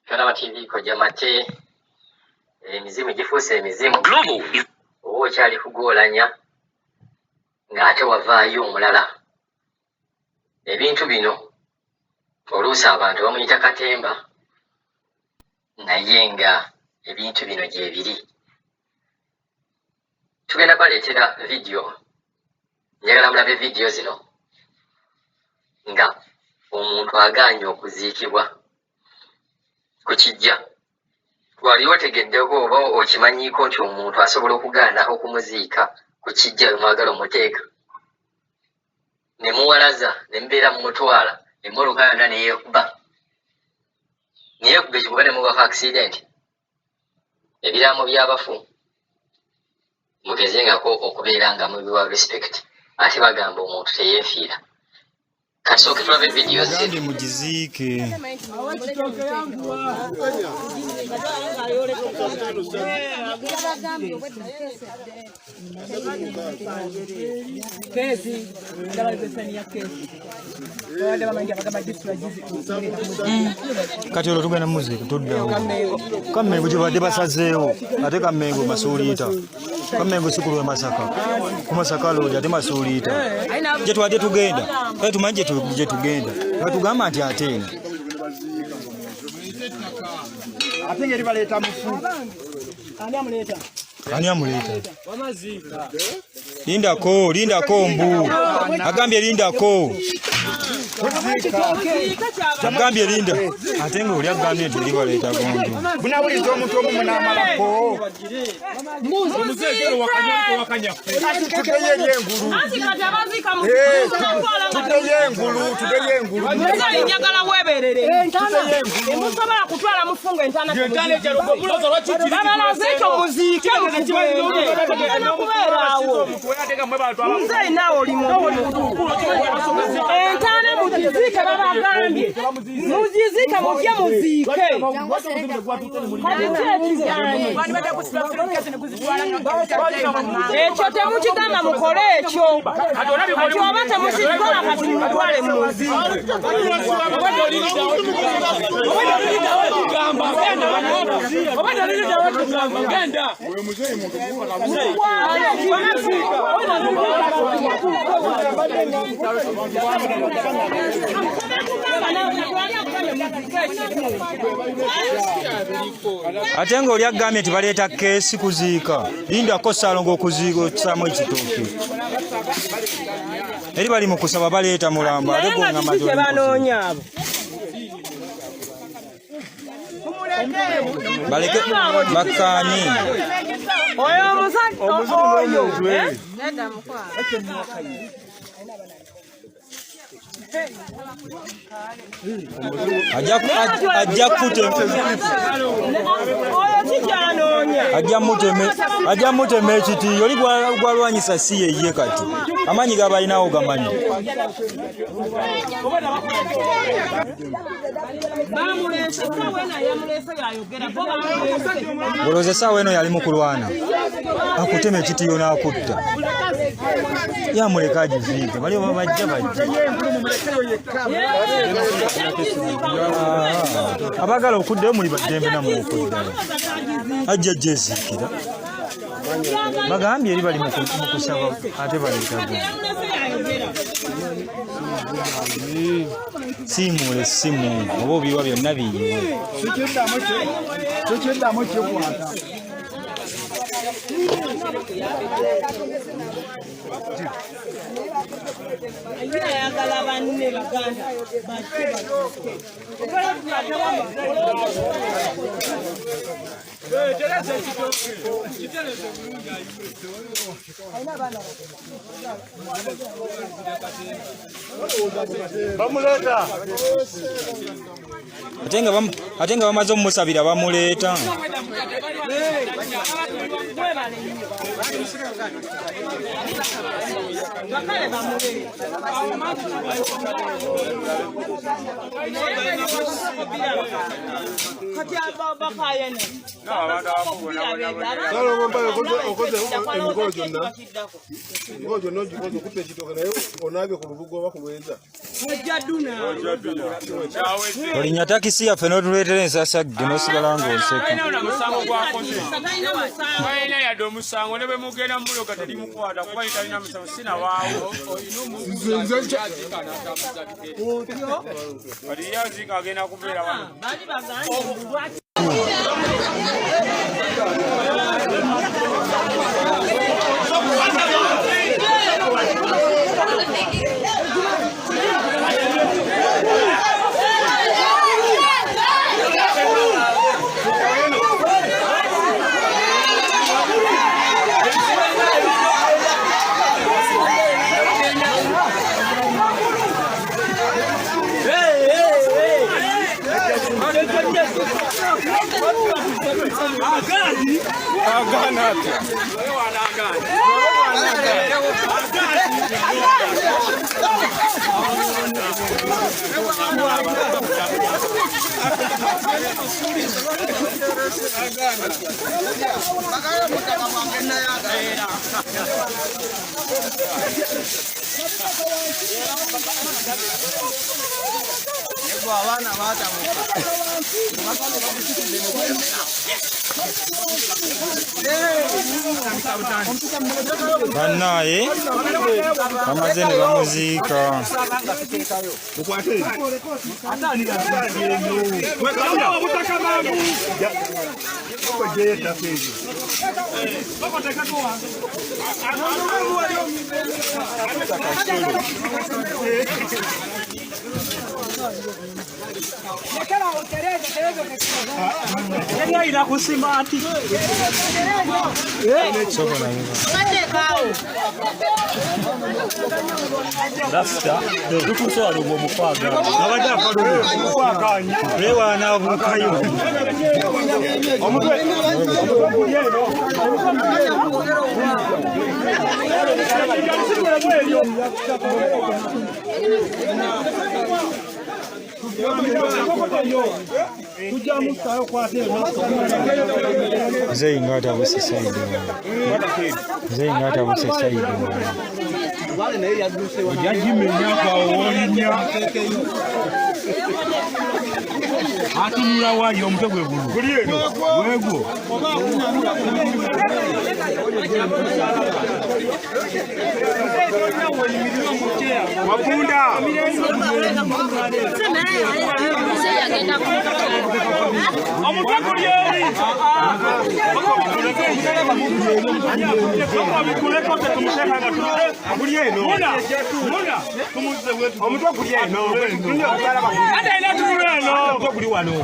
Kalaba TV Kojja Mate, emizimu gifuuse emizimu. Oba okyali kugoolanya ng'ate wavaayo omulala. Ebintu bino oluusi abantu bamuyita katemba naye nga ebintu bino gyebiri. Tugenda kubaleetera vidiyo, njagala mulabe vidiyo zino nga omuntu agaanye okuziikibwa ku kijja. Wali otegeddeko oba okimanyiiko nti omuntu asobola okugaana okumuziika ku kijja we mwagala omuteeka ne muwalaza ne mubeera mumutwala emmotoka yonna ne yeekuba ne yeekuba ekibuga ne mubako accident. Ebiraamo by'abafu mugezengako okubeera nga mubiwa respect ate bagamba omuntu teyeefiira. Kasooke tulabe vidiyo ze. Gambye mugiziike. Kati olwo tugenda muziika tuddawo Kammengo gye badde basazeewo ate Kammengo Masuuliita. Kamengo si kulwa Masaka ku Masaka loodi ate Masuuliita gye twadde tugenda kale tumanyi gye tugenda batugamba nti ate eno ate ngeri baleeta mufu ani amuleeta ani amuleeta lindako lindako mbu agambye lindako agambye linda ate nga oli agambye nti libaleeta gundu bunawuliza omuntu omu munamalako tuddeyo eri engulu tuddeyo engulu tuddeyo engulu njagala weberere temusobola kutwala mufungo entaana babalaze ekyo muziike mugenda kubeeraawo muzeeyi naawe oli entaana mugiziike babagambye mugiziike mujje muziike ekyo temukigamba mukole ekyo kati oba temukikola kati mutwale muzi Ate ng'oli agambye nti baleeta keesi kuziika, lindako Ssaalongo okuziika ossaamu ekitooke. Eri bali mu kusaba baleeta mulambo ate Naye nga gw'ongamba kiki nti kye oli mu kuziika. banoonya abo? Baleke bakkaanye. Oyo omusajja oyo eh? Ajja mutema ekiti oli gwalwanyisa si yeye kati amaanyi gabalinawo gamanyi olowooza essaawa eno yali mu kulwana akutema ekitiyo n'akutta yamuleka agiziike bali oba bajja bajja ah, abaagala okuddayo muli baddembe namwe okuddayo ajja jeziikira bagambye eri bali mu kusaba ate baleetago siimuula essimu oba obiwa byonna biyiwe Sikiddamu kikwata. Ayagala banne baganda bajje bazuuke. Bamuleeta. Ate nga bamaze omumusabira bamuleeta. Emikolo gyonna emikolo gyonna ogikoze okutta ekitooke naye onaabye ku lubugo oba ku lweza. Olinya takisi yaffe n'otuleetera ensasagge n'osigala ng'oseka. Talina yadde omusango ne bwe mugenda muloga terimukwata kuba ye talina musango sinawaawo. Kati ye aziika agenda kubeera wano. Bannaye bamaze ne bamuziika. Lewa n'abuukayo. Muzeeyi ng'atabuse sayidi wano. Muzeeyi ng'atabuse sayidi wano. Atunula waayo omutwe gwe guno gwegwo. Wapunda. Omutwe guli eri. Omutwe guli eno. Omutwe guli wano.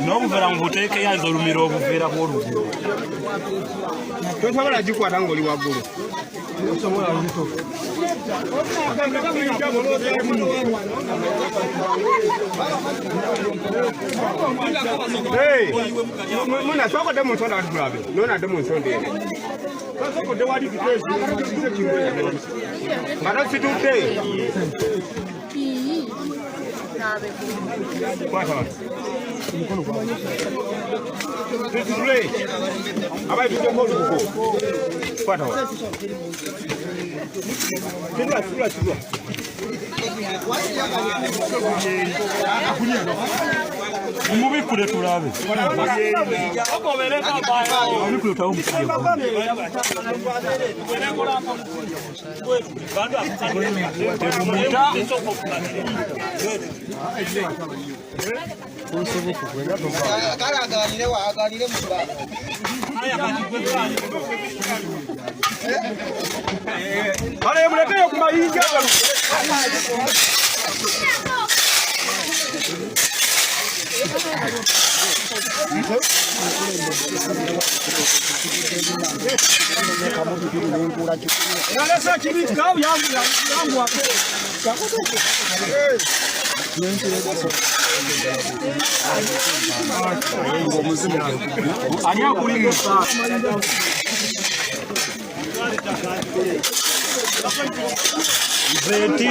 N'obuveera mubuteekeyo aza olumira obuveera bw'olugulu. Tosobola gikwata ng'oli waggulu. Hey, muna sookodde mu nsonda watulabe noonadde mu nsonda eno. Sookodde wali nga tositudde. Kwata wano. Tusitule. Abayi tuddeko olubugo. Kwata wano. Situla, situla, situla. Mubikule tulabe. Kale muleteyo ku mayinja. Nalesa kibika yangu yangu wake. Ani akulinga Zeti.